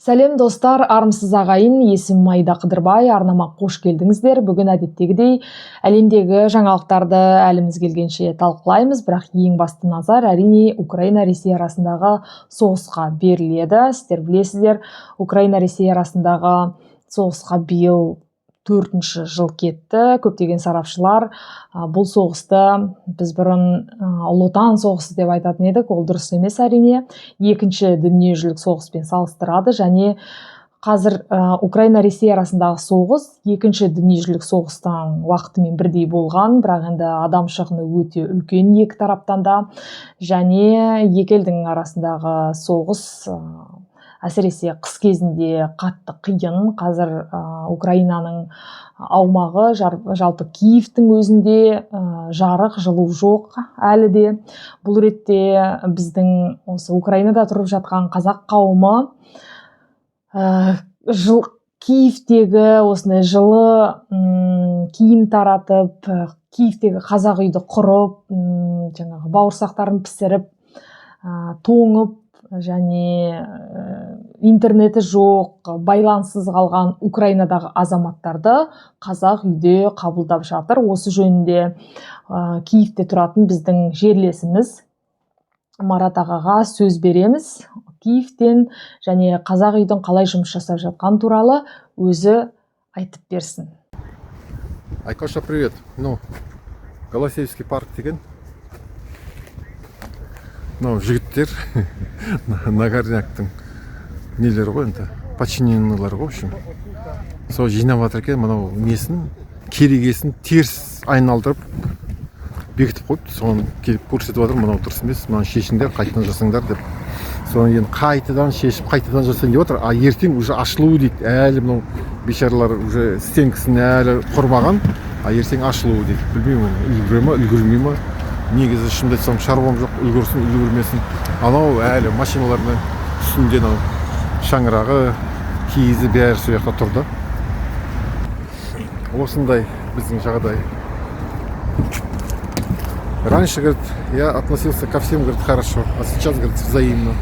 Сәлем, достар, армысыз, ағайын! Есімім Аида Қыдырбай, арнама қош келдіңіздер. Бүгін әдеттегідей әлемдегі жаңалықтарды әліміз келгенше талқылаймыз, бірақ ең басты назар, әрине, Украина Ресей арасындағы соғысқа беріледі. Сіздер білесіздер, Украина Ресей арасындағы соғысқа биыл төртінші жыл кетті. Көптеген сарапшылар бұл соғысты біз бұрын Ұлы Отан соғысы деп айтатын едік, ол дұрыс емес, әрине, екінші дүниежүзілік соғыспен салыстырады. Және қазір Украина Ресей арасындағы соғыс екінші дүниежүзілік соғыстың уақытымен бірдей болған, бірақ енді адам шығыны өте үлкен екі тараптан да. Және екі елдің арасындағы соғыс әсіресе қыс кезінде қатты қиын. Қазір Украинаның аумағы, жалпы Киевтің өзінде жарық, жылу жоқ әлі де. Бұл ретте біздің осы Украинада тұрып жатқан қазақ қауымы жыл Киевтегі осындай жылы киім таратып, Киевтегі қазақ үйді құрып, жаңағы бауырсақтарын пісіріп, тоңып және интернеті жоқ, байланыссыз қалған Украинадағы азаматтарды қазақ үйде қабылдап жатыр. Осы жөнінде Киевте тұратын біздің жерлесіміз Марат ағаға сөз береміз. Киевтен және қазақ үйдің қалай жұмыс жасап жатқаны туралы өзі айтып берсін. Айкоша, привет. Ну, Голосеевский парк деген. Мынау жігіттер Нагорняктың нелері ғой енді, подчиненныйлары ғой, в общем. Сол жинап жатыр екен, мынау несін, керегесін теріс айналдырып бекітіп қойыпты. Соны келіп көрсетіп жатыр: мынау дұрыс емес, мынаны шешіңдер, қайтадан жасаңдар деп. Содан кейін қайтадан шешіп, қайтадан жасайын деп жатыр. А ертең уже ашылуы дейді. Әлі мынау бейшаралар уже стенкісін әлі құрмаған, а ертең ашылуы дейді. Білмеймін, оны үлгере ма, үлгермей ма. Негізі, шынымды айтсам, шаруам жоқ, үлгерсін, үлгермесін. Анау әлі машиналармен үстінде анау шаңырағы, киізі, бәрі сол жақта тұр да. Осындай біздің жағдай. Раньше, говорит, я относился ко всем, говорит, хорошо, а сейчас, говорит, взаимно.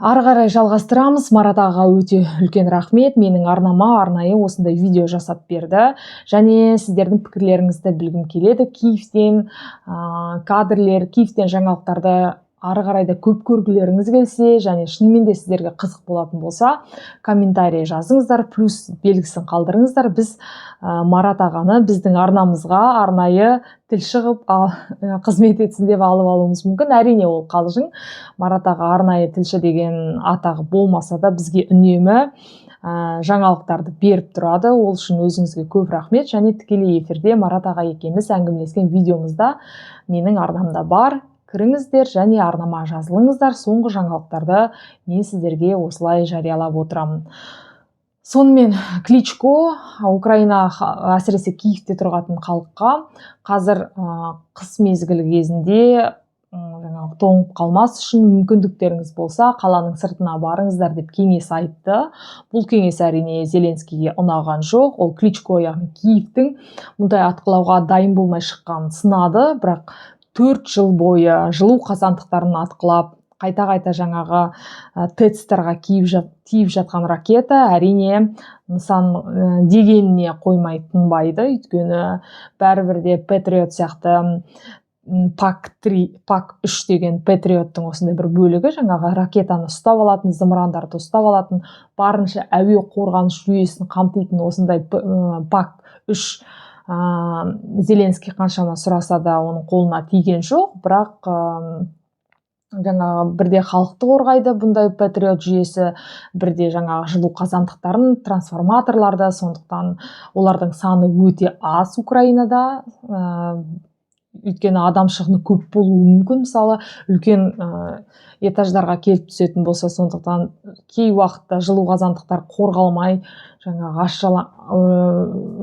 Ары қарай жалғастырамыз. Марат ағаға өте үлкен рахмет, менің арнама арнайы осындай видео жасап берді. Және сіздердің пікірлеріңізді білгім келеді. Киевтен кадрлер, Киевтен жаңалықтарды ары қарай да көп көргілеріңіз келсе және шынымен де сіздерге қызық болатын болса, комментарий жазыңыздар, плюс белгісін қалдырыңыздар. Біз Марат ағаны біздің арнамызға арнайы тілші қылып қызмет етсін деп алып алуымыз мүмкін. Әрине, ол қалжың. Марат аға арнайы тілші деген атағы болмаса да, бізге үнемі жаңалықтарды беріп тұрады. Ол үшін өзіңізге көп рахмет. Және тікелей эфирде Марат аға екеуміз әңгімелескен видеомыз да менің арнамда бар. Кіріңіздер және арнама жазылыңыздар. Соңғы жаңалықтарды мен сіздерге осылай жариялап отырамын. Сонымен, Кличко Украина, әсіресе Киевте тұратын халыққа қазір қыс мезгілі кезінде жаңағы тоңып қалмас үшін мүмкіндіктеріңіз болса, қаланың сыртына барыңыздар деп кеңес айтты. Бұл кеңес, әрине, Зеленскийге ұнаған жоқ. Ол Кличко, яғни Киевтің мұндай атқылауға дайын болмай шыққанын сынады. Бірақ 4 жыл бойы жылу қазандықтарын атқылап, қайта қайта жаңағы ТЭЦтарға тиіп жатқан ракета, әрине, нысан дегеніне қоймай тынбайды. Өйткені бәрібір де Патриот сияқты пак 3, пак 3 деген Патриоттың осындай бір бөлігі, жаңағы ракетаны ұстап алатын, зымырандарды ұстап алатын, барынша әуе қорғаныс жүйесін қамтитын осындай пак 3 Зеленский қаншама сұраса да, оның қолына тиген жоқ. Бірақ жаңағы бірде халықты қорғайды бұндай Патриот жүйесі, бірде жаңағы жылу қазандықтарын, трансформаторларды. Сондықтан олардың саны өте аз Украинада, өйткені адам шығыны көп болуы мүмкін, мысалы, үлкен этаждарға келіп түсетін болса. Сондықтан кей уақытта жылу қазандықтар қорғалмай, жаңағы аш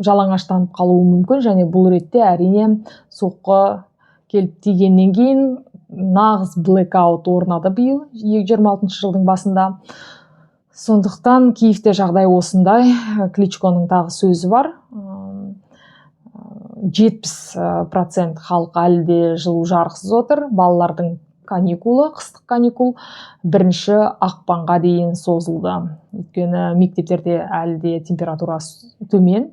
жалаңаштанып қалуы мүмкін. Және бұл ретте, әрине, соққы келіп тигеннен кейін нағыз блэкаут орнады биыл 26 жылдың басында. Сондықтан Киевте жағдай осындай. Кличконың тағы сөзі бар: 70% халық әлі де жылу жарықсыз отыр. Балалардың Каникулы, қыстық каникул 1 ақпанға дейін созылды. Өйткені мектептерде әлі де температура төмен.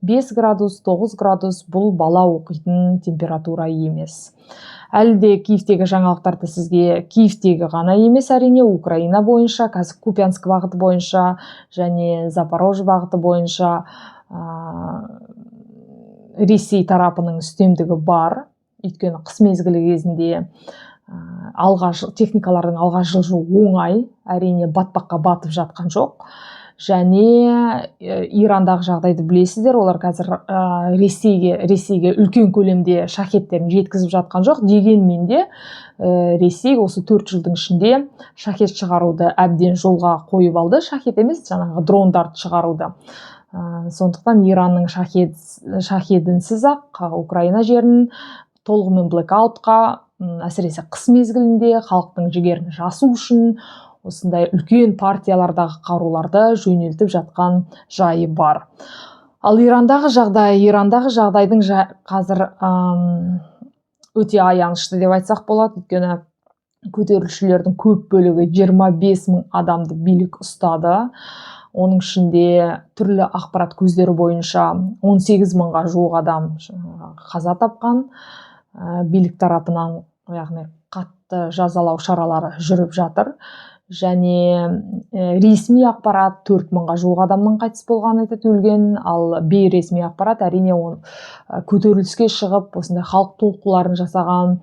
5 градус, 9 градус, бұл бала оқитын температура емес. Әлі де Киевтегі жаңалықтарды сізге, Киевтегі ғана емес, әрине, Украина бойынша, қазір Купянск бағыты бойынша және Запорожье бағыты бойынша Ресей тарапының үстемдігі бар. Өйткені қыс мезгілі кезінде алға, техникалардың алға жылжуы оңай, әрине, батпаққа батып жатқан жоқ. Және Ирандағы жағдайды білесіздер, олар қазір Ресейге үлкен көлемде шахеттерін жеткізіп жатқан жоқ. Дегенмен де Ресей осы 4 жылдың ішінде шахет шығаруды әбден жолға қойып алды. Шахет емес, жаңағы дрондарды шығаруды. Сондықтан Иранның шахедінсіз ақ Украина жерін толығымен блэкаутқа, әсіресе қыс мезгілінде халықтың жігерін жасу үшін осындай үлкен партиялардағы қаруларды жөнелтіп жатқан жайы бар. Ал Ирандағы жағдайдың қазір өте аянышты деп айтсақ болады, өйткені көтерілісшілердің көп бөлігі, 25 мың адамды билік ұстады. Оның ішінде түрлі ақпарат көздері бойынша 18 мыңға жуық адам қаза тапқан билік тарапынан, яғни қатты жазалау шаралары жүріп жатыр. Және ресми ақпарат 4 мыңға жуық адамның қайтыс болғанын айтады, өлген. Ал бейресми ақпарат, әрине, көтеріліске шығып, осындай халық толқуларын жасаған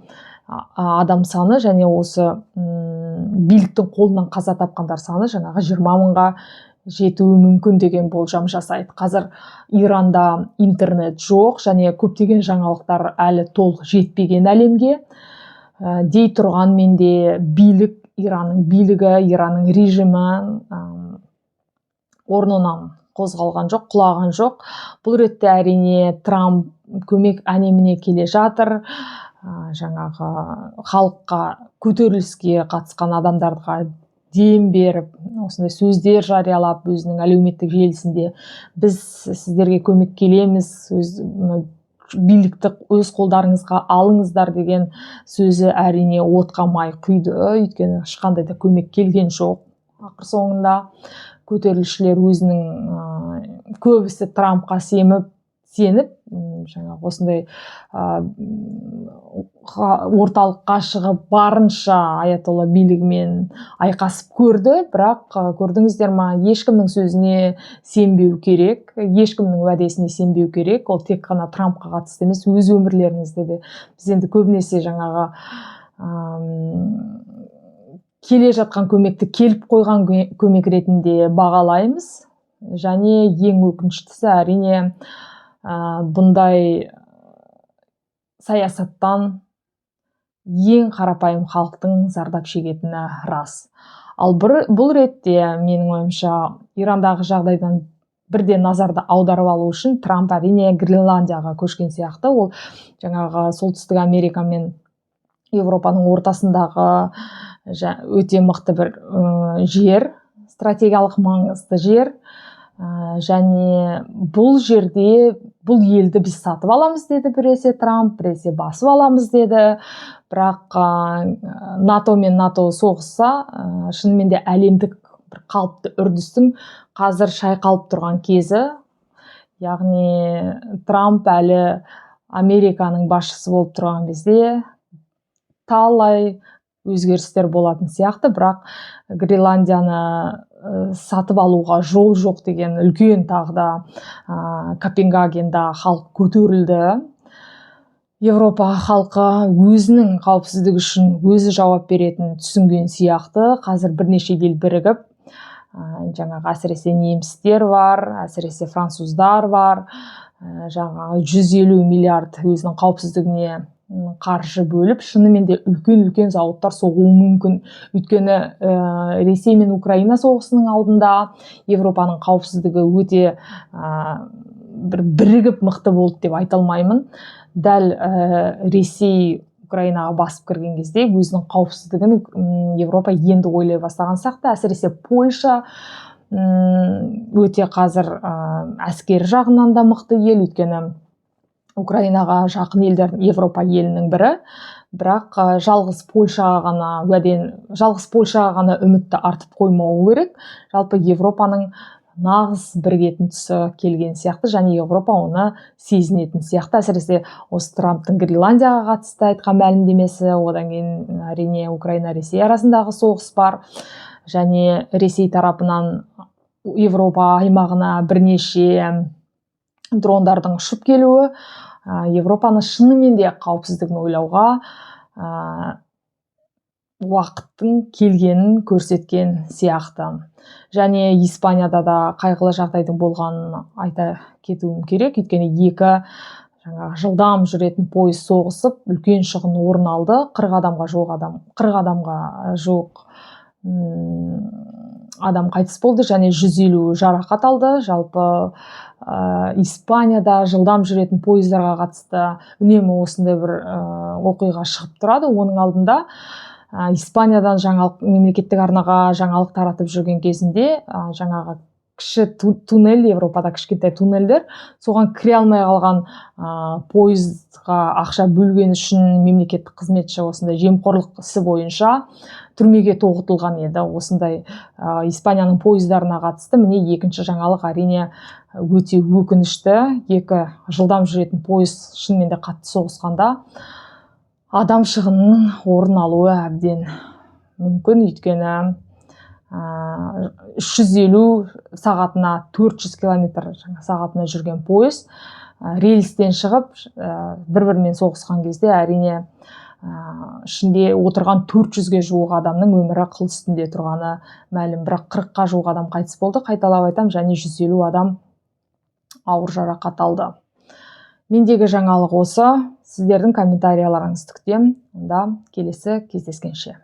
адам саны және осы биліктің қолынан қаза тапқандар саны жаңағы 20 мыңға жетуі мүмкін деген болжам жасайды. Қазір Иранда интернет жоқ және көптеген жаңалықтар әлі толық жетпеген әлемге. Дей тұрғанмен де билік, Иранның билігі, Иранның режимі орнынан қозғалған жоқ, құлаған жоқ. Бұл ретте, әрине, Трамп көмек әне-міне келе жатыр. Жаңағы халыққа, көтеріліске қатысқан адамдарға дем беріп, осындай сөздер жариялап өзінің әлеуметтік желісінде: «Біз сіздерге көмек келеміз, өз билікті өз қолдарыңызға алыңыздар», – деген сөзі, әрине, отқа май құйды. Өйткені ешқандай да көмек келген жоқ. Ақыр соңында көтерілісшілер өзінің көбісі Трампқа сеніп, жаңағы осындай орталыққа шығып, барынша аятолла билігімен айқасып көрді. Бірақ көрдіңіздер ма, ешкімнің сөзіне сенбеу керек, ешкімнің уәдесіне сенбеу керек. Ол тек қана Трампқа қатысты емес, өз өмірлеріңізде де. Біз енді көбінесе жаңағы келе жатқан көмекті келіп қойған көмек ретінде бағалаймыз. Және ең өкініштісі, әрине, бұндай саясаттан ең қарапайым халықтың зардап шегетіні рас. Ал бұл ретте, менің ойымша, Ирандағы жағдайдан бірден назарды аударып алу үшін Трамп, әрине, Гренландияға көшкен сияқты. Ол жаңағы Солтүстік Америка мен Европаның ортасындағы өте мықты бір жер, стратегиялық маңызды жер. Және бұл жерде бұл елді біз сатып аламыз деді біресе Трамп, біресе басып аламыз деді. Бірақ НАТО мен НАТО соғысса, шынымен де әлемдік бір қалыпты үрдістің қазір шайқалып тұрған кезі. Яғни Трамп әлі Американың басшысы болып тұрған кезде талай өзгерістер болатын сияқты. Бірақ Гренландияны сатып алуға жол жоқ деген үлкен тағы да Копенгагенда халық көтерілді. Европа халқы өзінің қауіпсіздігі үшін өзі жауап беретінін түсінген сияқты. Қазір бірнеше ел бірігіп, жаңағы әсіресе немістер бар, әсіресе француздар бар, жаңағы 150 миллиард өзінің қауіпсіздігіне қаржы бөліп, шынымен де үлкен үлкен зауыттар соғуы мүмкін. Өйткені Ресей мен Украина соғысының алдында Европаның қауіпсіздігі өте бір бірігіп мықты болды деп айта алмаймын. Дәл Ресей Украинаға басып кірген кезде өзінің қауіпсіздігін Европа енді ойлай бастаған сияқты. Әсіресе Польша өте қазір әскер жағынан да мықты ел, өйткені Украинаға жақын елдер, Европа елінің бірі. Бірақ жалғыз Польшаға ғана уәден, жалғыз Польшаға ғана үмітті артып қоймау керек. Жалпы, Европаның нағыз бірігетін тұсы келген сияқты және Европа оны сезінетін сияқты. Әсіресе осы Трамптың Гренландияға қатысты айтқан мәлімдемесі, одан кейін, әрине, Украина, Ресей арасындағы соғыс бар және Ресей тарапынан Европа аймағына бірнеше дрондардың ұшып келуі Европаны шынымен де қауіпсіздігін ойлауға уақыттың келгенін көрсеткен сияқты. Және Испанияда да қайғылы жағдайдың болғанын айта кетуім керек, өйткені екі жаңағы жылдам жүретін пойыз соғысып, үлкен шығын орын алды. 40 адамға жуық адам, 40 адамға жуық адам қайтыс болды және 150 жарақат алды. Жалпы, Испанияда жылдам жүретін пойыздарға қатысты үнемі осындай бір оқиға шығып тұрады. Оның алдында Испаниядан жаңалық, мемлекеттік арнаға жаңалық таратып жүрген кезінде жаңағы кіші туннель, Европада кішкентай туннельдер, соған кіре алмай қалған пойызға ақша бөлген үшін мемлекеттік қызметші осындай жемқорлық ісі бойынша түрмеге тоғытылған еді. Осындай Испанияның пойыздарына қатысты, міне, екінші жаңалық, әрине, өте өкінішті. Екі жылдам жүретін пойыз шынымен де қатты соғысқанда адам шығынының орын алуы әбден мүмкін, өйткені 350, сағатына 400 километр жаңа сағатына жүрген пойыз рельстен шығып, бір бірімен соғысқан кезде, әрине, ішінде отырған 400-ге жуық адамның өмірі қыл үстінде тұрғаны мәлім. Бірақ 40-қа жуық адам қайтыс болды, қайталап айтамын, және 150 адам ауыр жарақат алды. Мендегі жаңалық осы. Сіздердің комментарияларыңызды күтемін. Онда келесі кездескенше!